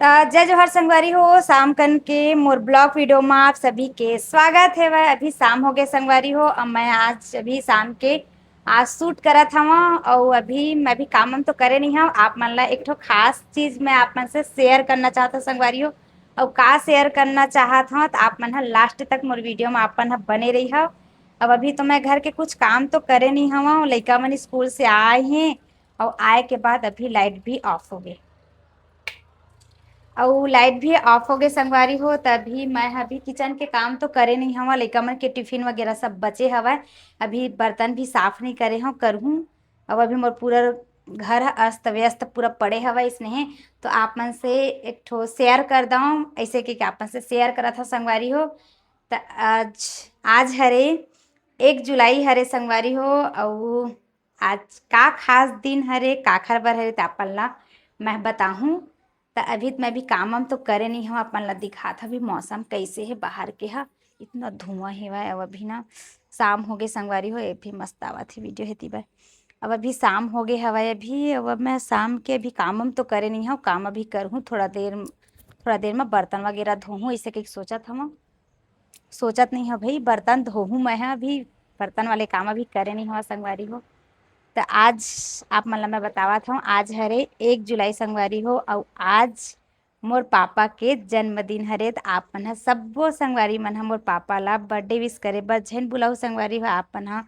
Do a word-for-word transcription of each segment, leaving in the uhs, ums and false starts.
त जय जोहार संगवारी हो, शाम कन के मोर vlog video म आप सभी के स्वागत हेवय। अभी शाम हो गए संगवारी हो, अब मैं आज अभी शाम के आज shoot करत हवं, अउ अभी मैं भी काम वाम तो करे नहीं हव। आप मन ला एक ठो खास चीज मैं आप मन से share करना चाहत हव संगवारी हो, अउ का share करना चाहत हव त आप मन ह last तक मोर video म आप मन ह बने रही हव। अब अभी तो मैं घर के कुछ काम तो करे नहीं हवं, लइका मन स्कूल से आए हैं अउ आए के बाद अभी light भी off हो गए। अउ light भी off हो गए संगवारी हो, तभी मैं अभी kitchen के काम तो करे नहीं हवं, लइका मन के tiffin वगैरह सब बचे हवय। अभी बर्तन भी साफ नहीं करे हव, करहूं। अब अभी मोर पूरा घर ह अस्त व्यस्त पूरा पड़े हवय इसने, तो आप मन से एक ठो share कर दऊं, ऐसे कि आप मन से share करत हव संगवारी हो। त आज, आज हरे एक जुलाई हरे संगवारी हो, अउ आज का खास दिन हरे, काखर बर हरे, त आप मन ला मैं बताहूं। त अभी त मैं भी काम वाम तो करे नहीं हव, आप मन ला दिखात हव, अभी मौसम कैसे हे बाहर के ह, इतना धुआं हेवय। अउ अभी ना शाम हो गए संगवारी हो, ये भी मस्त आवत हे video हे ती बर। अब अभी शाम हो गए हवय अभी, अब मैं शाम के अभी काम वाम तो करे नहीं हव, काम अभी करहूं थोड़ा देर, थोड़ा देर में बर्तन वगैरह धोहूं, ऐसे कहीं सोचत हव। सोचत नहीं हव भाई, बर्तन धोहूं मैं ह, अभी बर्तन वाले काम अभी करे नहीं हव संगवारी हो। त आज आप मन ला मैं बतावत हव, आज हरे एक जुलाई संगवारी हो, अउ आज मोर पापा के जन्मदिन हरे। त आप मन ह सब्बो संगवारी मन ह मोर पापा ला birthday wish करे बर झन बुलाहू संगवारी हो। आप मन ह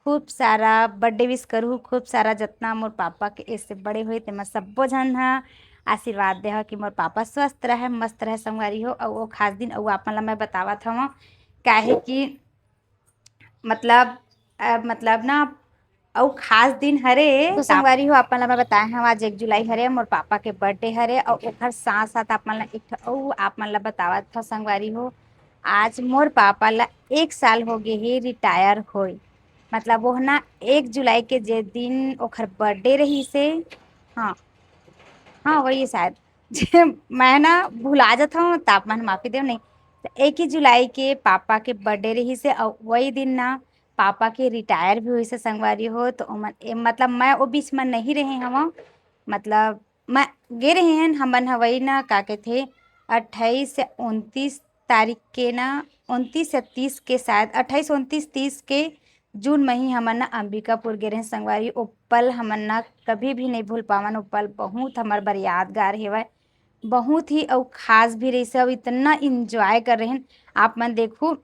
खूब सारा birthday wish करहू, खूब सारा जतना मोर पापा के ऐसे बड़े होए तेमा सब्बो झन ह आशीर्वाद देहव कि मोर पापा स्वस्थ रहे, मस्त रहे संगवारी हो। अउ वो खास दिन अउ आप मन ला मैं बतावत हव, काहे कि मतलब, अ, मतलब ना, अउ खास दिन हरे। तो संगवारी हो, आप मन ला मैं बताए हव, आज एक जुलाई हरे, मोर पापा के birthday हरे, अउ ओखर साथ साथ आप मन ला एक ठो अउ आप मन ला बतावत हव संगवारी हो, आज मोर पापा ला एक साल हो गए हे retire होए। मतलब वो ना एक जुलाई के जे दिन ओखर birthday रहिस हे, हाँ, हाँ, वही शायद। जे मैं ना भुला जात हव, त आप मन माफी देव नहीं। त एक ही जुलाई के पापा के birthday रहिस हे, अउ वही दिन ना पापा के retire भी होइस हे संगवारी हो। तो ओमन, ए, मतलब मैं ओ बीच में नहीं रहे हव, मतलब मैं गे रहे हन, हमन ह वही ना का कहिथे अट्ठाईस या उनतीस तारीख के ना, उनतीस या तीस के शायद, अट्ठाईस, उनतीस, तीस के जून में ही हमन ना अंबिकापुर गे रहे संगवारी। ओ पल हमन ना कभी भी नहीं भूल पावन, ओ पल बहुत हमर बर यादगार हेवय, बहुत ही अउ खास भी रहिस हे, अउ इतना enjoy कर रहे हन। आप मन देखू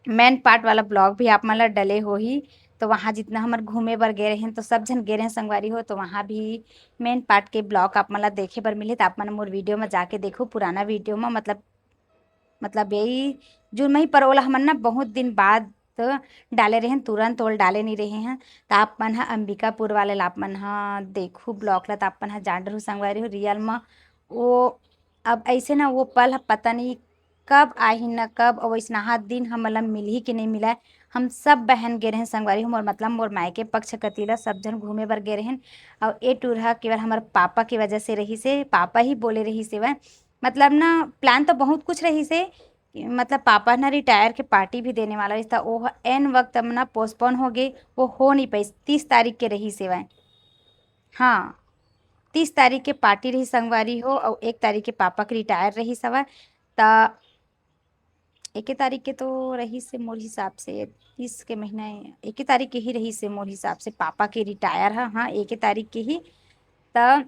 main part वाला vlog भी आप मन ला डले होही, तो वहाँ जितना हमर घूमे बर गे रहेन तो सब झन गे रहेन संगवारी हो, तो वहाँ भी main part के vlog आप मन ला देखे बर मिलही। तो आप मन मोर video में जाके देखो, पुराना video में मतलब, मतलब यही जून में ही, पर ओला हमन ना बहुत दिन बाद डाले रहेन, तुरंत ओल डाले नहीं रहे हैं। तो आप मन ह अंबिकापुर वाले ला आप मन ह देखू vlog ला, तो आप मन ह जान रहू संगवारी हो real में वो अब ऐसे ना वो पल ह पता नहीं कब आही न कब, अउ वैसनहा दिन हमन ला मिलही कि नहीं मिलय। हम सब बहन गे रहेन संगवारी हो, मोर मतलब मोर मायके पक्ष कति ला सब झन घूमे बर गे रहेन। अउ ए tour ह केवल हमर पापा के वजह से रहिस हे, पापा ही बोले रहिस हे वह। मतलब ना plan तो बहुत कुछ रहिस हे, मतलब पापा ना retire के party भी देने वाला रहिस, त ओह ऐन वक्त म ना postpone हो गे, वो हो नहीं पाइस। तीस तारीख के रहिस हे वह, हाँ, तीस तारीख के party रहिस संगवारी हो, अउ एक तारीख के पापा के retire रहिस हवय। त एके तारीख के तो रहिस हे मोर हिसाब से, तीस के महीना, एके तारीख के ही रहिस हे मोर हिसाब से पापा के retire ह, हाँ, एके तारीख के ही। त,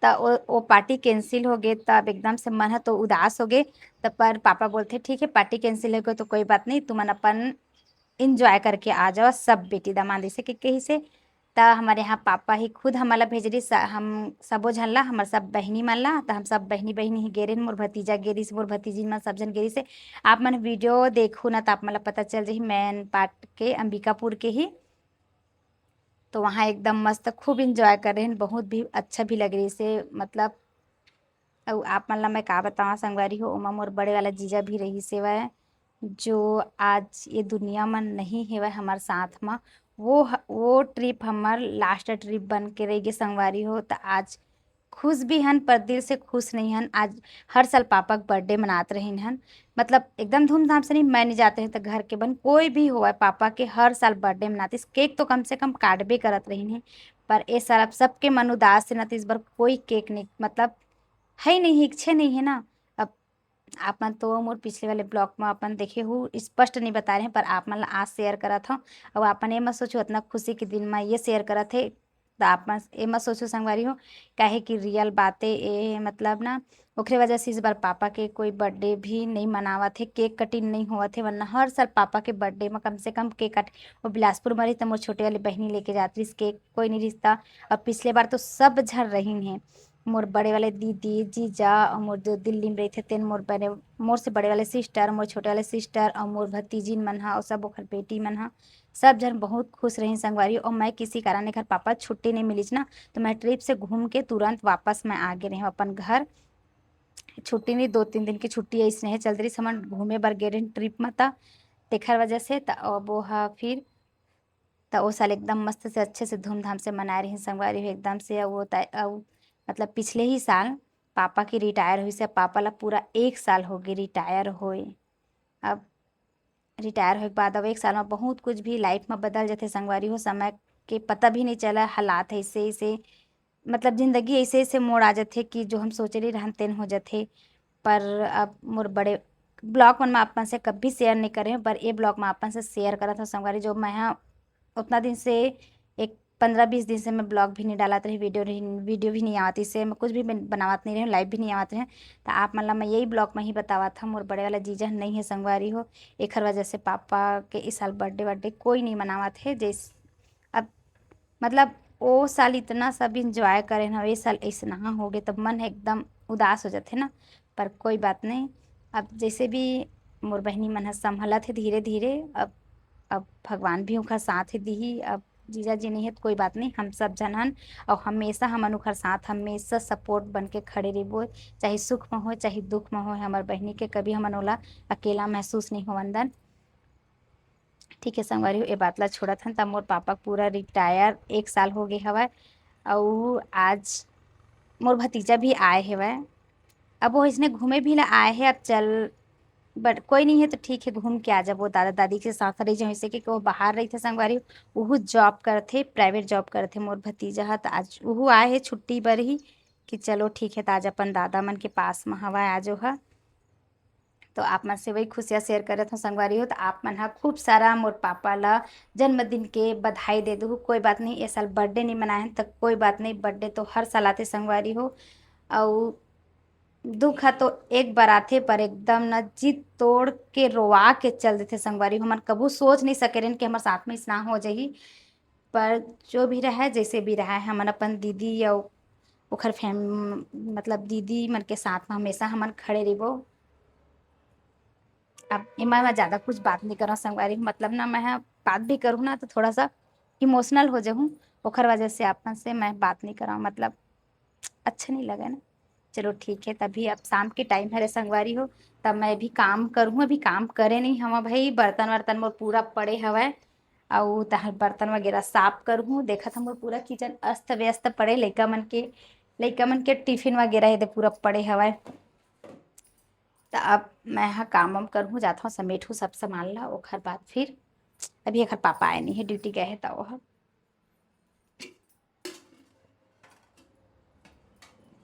त ओ, ओ party cancel हो गे, त अब एकदम से मन ह तो उदास हो गे। त पर पापा बोलथे, "ठीक है, party cancel हो गे तो कोई बात नहीं, तुमन अपन enjoy करके आ जाओ सब बेटी दामाद," ऐसे के कहिस हे। त हमर यहाँ पापा ही खुद हमला भेज रिस, हम सबो झन ला, हमर सब बहिनी मन ला, त हम सब बहिनी, बहिनी ही गे रहेन, मोर भतीजा गे रिस, मोर भतीजिन मन सब झन गे रिस हे। आप मन video देखहू ना, त आप मन ला पता चल जाही main part के अंबिकापुर के ही। तो वहाँ एकदम मस्त खूब enjoy करे रहेन, बहुत भी अच्छा भी लग रिस हे, मतलब अउ आप मन ला मैं का बतावं संगवारी हो, ओमा मोर बड़े वाला जीजा भी रहिस हेवय, जो आज ये दुनिया म नहीं हेवय हमर साथ म। वो ह-, वो trip हमर last trip बन के रहि गे संगवारी हो। त आज खुश भी हन, पर दिल से खुश नहीं हन। आज हर साल पापा के birthday मनात रहिन हन, मतलब एकदम धूमधाम से नहीं, मैं नहीं जाते हैं तो घर के बन कोई भी होवय, पापा के हर साल birthday मनातिस, cake तो कम से कम काटबे करत रहिन हे, पर ए साल अब सबके मन उदास हे न, त इस बार कोई cake नहीं, मतलब है ही नहीं, इच्छा नहीं है ना। अब आप मन तो मोर पिछले वाले ब्लॉग में अपन देखे हो, स्पष्ट नहीं बता रहे हैं, पर आप मन ला आज शेयर करत हूँ। अब अपन ये मत सोचो, इतना खुशी के दिन में ये शेयर करत है, तो आप मन ये मत सोचो संगवारी हो, काहे कि रियल बातें ये, मतलब ना, ओकरे वजह से इस बार पापा के कोई बर्थडे भी नहीं मनावत है, केक कटिंग नहीं होवत है, वरना हर साल पापा के बर्थडे में कम से कम केक कट, वो बिलासपुर में रही तो मोर छोटे वाली बहनी लेके जात रही केक, कोई नहीं रिश्ता। अब पिछले बार तो सब झन रही हैं, मोर बड़े वाले दीदी, जीजा, और मोर जो दिल्ली में रहिथे तेन, मोर बड़े, मोर से बड़े वाले सिस्टर, मोर छोटे वाले सिस्टर, और मोर भतीजिन मन हा, और सब ओखर बेटी मन हा, सब झन बहुत खुश रही संगवारी। और मैं किसी कारण एखर पापा छुट्टी नहीं मिलिस ना, तो मैं ट्रिप से घूम के तुरंत वापस मैं आ गे रही हूँ अपन घर। छुट्टी नहीं, दो तीन दिन की छुट्टी है, स्नेह चल रही, हमन घूमे बर गे रही ट्रिप में, त तेखर वजह से त अब वो हा फिर त ओ साल एकदम मस्त से, अच्छे से, धूमधाम से मनाए रहिन संगवारी हो, एकदम से। अउ वो त-, अउ मतलब पिछले ही साल पापा के रिटायर होइस, पापा ला पूरा एक साल हो गे रिटायर होए। अब रिटायर होए के बाद अब एक साल में बहुत कुछ भी लाइफ में बदल जाथे संगवारी हो, समय के पता भी नहीं चला, हालात ऐसे ऐसे, मतलब जिंदगी ऐसे ऐसे मोड़ आ जाथे कि जो हम सोचे नहीं रहन तेन हो जाथे। पर अब मोर बड़े ब्लॉग मन में आप मन से कभी शेयर नहीं करे, पर ये ब्लॉग में आप मन से शेयर करत हूँ संगवारी, जो मैं हा उतना दिन से, एक पंद्रह बीस दिन से मैं ब्लॉग भी नहीं डालत रही, वीडियो नहीं, वीडियो भी नहीं आवत, इससे मैं कुछ भी बन-, बनावत नहीं रही, लाइव भी नहीं आवत रहे। तो आप मन ला मैं यही ब्लॉग में ही बतावत हूँ, मोर बड़े वाला जीजा नहीं है संगवारी हो, एखर वजह से पापा के इस साल बर्थडे वर्डे कोई नहीं मनावत है। जैस अब मतलब ओ साल इतना सब इंजॉय करे ना, ये साल ऐसना हो गए, तब मन एकदम उदास हो जाथे ना। पर कोई बात नहीं, अब जैसे भी मोर बहिनी मन ह संभलत हे धीरे धीरे। अब अब भगवान भी ओखर साथ ही दिही। अब जीजा जी नहीं है तो कोई बात नहीं, हम सब झन हन, और हमेशा हमन ओखर साथ, हमेशा सपोर्ट बन के खड़े रहिबो, चाहे सुख में हो चाहे दुख में हो। हमर बहिनी के कभी हमन ओला अकेला महसूस नहीं होवन दन। ठीक है संगवारी हो, ए बात ला छोड़त हन, त मोर पापा पूरा रिटायर एक साल हो गे हवय, अउ आज मोर भतीजा भी आए हवय। अब वो इसने घूमे भी ला आए हे, अब चल, बट कोई नहीं है तो ठीक है, घूम के आ जाबो, दादा दादी के साथ रह जाओ, जैसे कि वो बाहर रही थे संगवारी, वो जॉब करथे, प्राइवेट जॉब करथे मोर भतीजा ह, त आज वो आए हे छुट्टी बर ही कि चलो ठीक है, त आज अपन दादा मन के पास में हवा आ जो ह। तो आप मन से वही खुशियाँ शेयर करत हूँ संगवारी हो। तो आप मन ह खूब सारा मोर पापा ला जन्मदिन के बधाई दे दू, कोई बात नहीं, ए साल बर्थडे नहीं मनाए हैं तो कोई बात नहीं, बर्थडे तो हर साल आते संगवारी हो। अउ दुख ह तो एक बार आथे, पर एकदम न जी तोड़ के रोवा के चल देथे संगवारी हो। हमन कभू सोच नहीं सके रहेन कि हमर साथ में इसना हो जाही, पर जो भी रहे, जैसे भी रहे, हमन अपन दीदी या ओखर फैम-, मतलब दीदी मन के साथ में हमेशा हमन खड़े रहिबो। अब एमा मैं ज़्यादा कुछ बात नहीं करव संगवारी, मतलब ना मैं ह बात भी करूँ ना तो थोड़ा सा इमोशनल हो जाहूँ, ओखर वजह से आप मन से मैं बात नहीं करव, मतलब अच्छा नहीं लगे ना। चलो ठीक है, तभी अब शाम के टाइम हरे संगवारी हो, तब मैं भी काम करूँ, अभी काम करे नहीं हवा भाई, बर्तन वर्तन मोर पूरा पड़े हवय, अउ तहर बर्तन वगैरह साफ करहूँ। देखत हम मोर पूरा किचन अस्त व्यस्त पड़े, लइका मन के, लइका मन के टिफिन वगैरह एदे पूरा पड़े हवय। त अब मैं ह काम वाम करहूँ, जात हूँ समेटहूँ सब सामान ला, ओखर बाद फिर अभी एखर पापा आए नहीं है, ड्यूटी गए है, त ओह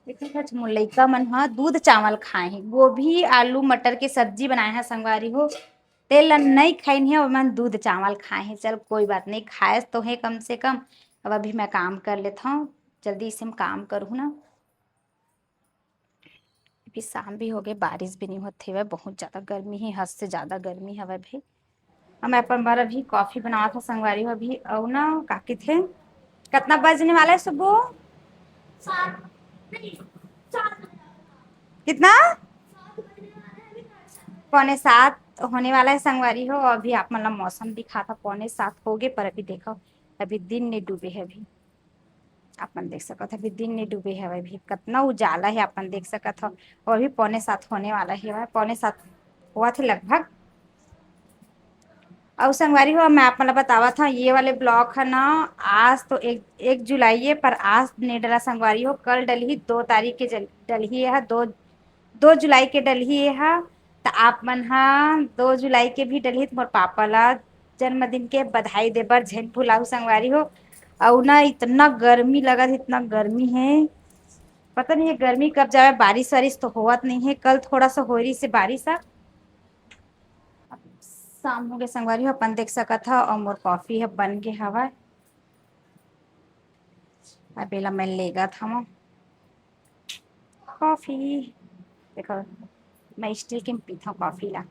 देखो सच, मोर लइका मन ह दूध चावल खाए हे, गोभी आलू मटर के सब्जी बनाए हे संगवारी हो, तेल ल नइ खाइन हे, ओमन दूध चावल खाए हे। चल कोई बात नहीं, खाए तो हे कम से कम। अब अभी मैं काम कर लेत हूँ, जल्दी से हम काम करहूँ ना। अभी शाम भी हो गए, बारिश भी नहीं होत हेवय, बहुत ज्यादा गर्मी है, हद से ज्यादा गर्मी हवय भाई। अब मैं अपन बर अभी कॉफी बनावत हूँ संगवारी हो अभी, अउ ना का कथे, कितना बजने वाला है सुबह? कितना? पौने सात होने वाला है संगवारी हो। अभी आप मन ला मौसम दिखात हव, पौने सात हो गए, पर अभी देखो, अभी दिन नहीं डूबे है अभी। आप मन देख सकत हव, अभी दिन नहीं डूबे हवय, अभी कतना उजाला है, आप मन देख सकत हव। और अभी पौने सात होने वाला है, पौने सात हुआ थे लगभग। अउ संगवारी हो, मैं आप मन ला बतावत हव, ये वाले ब्लॉग है ना, आज तो एक, एक जुलाई है, पर आज नहीं डला संगवारी हो, कल डलही, दो तारीख के जल-, डलही है, दो, दो जुलाई के डलही है। त आप मन हा दो जुलाई के भी डलही, त मोर पापा ला जन्मदिन के बधाई दे बर झन भुलाहू संगवारी हो। अउ ना इतना गर्मी लगत, इतना गर्मी है, पता नहीं ये गर्मी कब जावे, बारिश वारिश तो होवत नहीं है। कल थोड़ा सा होय रहिस हे बारिश ह। अब शाम हो गए संगवारी हो, अपन देख सकत हव, और मोर कॉफी ह बन गे हवय। अब एला मैं लेगत हव कॉफी। देखो, मैं स्टील के में पीथव कॉफी ला।